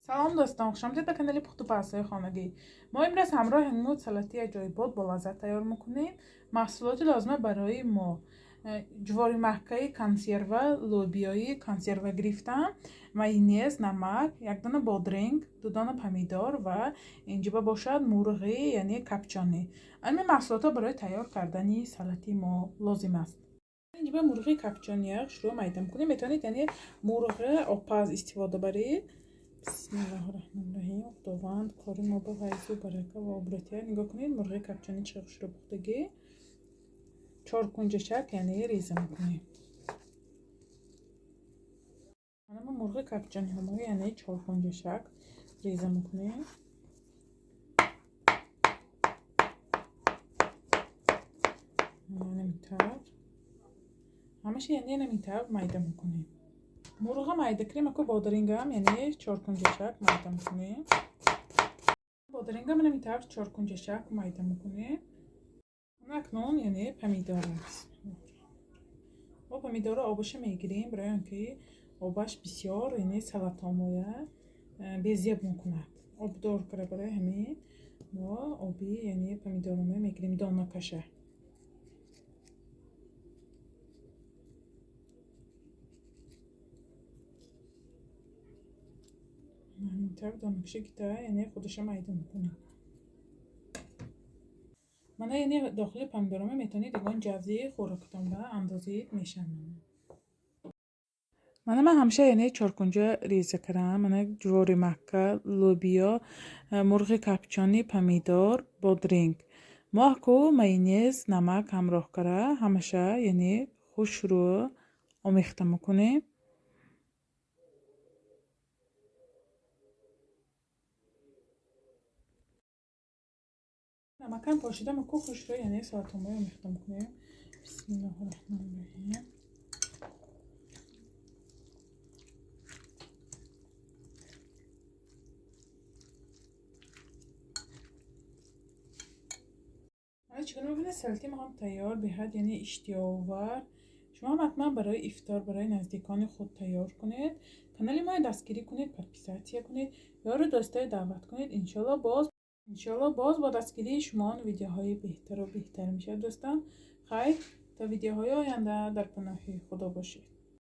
Салом дӯстон, хушомадед ба канали Пухтупазҳои хонагӣ. Мо имрӯз ҳамроҳи нут салати аҷоибот бо лаззат тайёр мекунем. Маҳсулоти лозима барои мо: ҷувори маҳкаи консерва, лӯбиёи консерва гирифтам, майонез, намак, як дона бодринг, ду дона помидор ва инҷиба бошад мурғи, яъне капчонӣ. Ҳамин маҳсулотҳо барои тайёр кардани салати мо лозим аст. Инҷиба мурғи капчония шурӯъ майда мекунем. Метавонед, яъне мурғи обпаз истифода баред. Бисмиллоҳи раҳмони раҳим. Худованд кори мо ба файзу барака ва обрӯтия. Нигоҳ кунед, мурғи капчонӣ чӣ хушрӯ пухтагӣ. Чоркунҷашак, яъне реза мекунем. Мана мо мурғи капчониҳомо, яъне чоркунҷашак реза мекунем. Намин тавр. Ҳамаша, яъне намин тавр майда мекунем. Мурға майда кунем, аку бодирингам, яъне чоркунҷашак майда мекунем. Бодирингам намин тавр чоркунҷашак майда мекунем. Акнун, яъне помидор аст. Мо помидорро обаша мегирем, барои он ки обаш бисёр, яъне салатҳомоя безеб мекунад. Обдор кара, барои ҳамин мо оби, яъне помидорро мегирем донакаша. Ҳамин тавр донакаша гита, яъне худаша майда мекунем. Мана, яъне дохили помидорама метавонед ягон ҷавзи хӯрокатонба андозед, мешавад. Мана ман ҳамеша, яъне чоркунҷа реза кардам. Мана ҷувори макка, лӯбиё, мурғи капчонӣ, помидор, бодринг. Мо аку майонез, намак ҳамроҳ кара, ҳамаша, яъне хушрӯ омехта мекунем. Намакам пошида маку хушрӯ, яъне салатҳомоя омехта мекунем. Бисмиллоҳи раҳмони раҳим. Чӣ гуна мебинед, салати мо ҳам тайёр, беҳад, яъне иштиҳоовар. Шумо ҳам ҳатман барои ифтор барои наздикони худ тайёр кунед. Канали моро дастгирӣ кунед, подписаться кунед, ёру дӯстое даъват кунед. Иншоалло, боз бо дастгирии шумо видеоҳои беҳтару беҳтар мешавад, дӯстон. Хайр, то видеоҳои оянда дар паноҳи Худо бошед.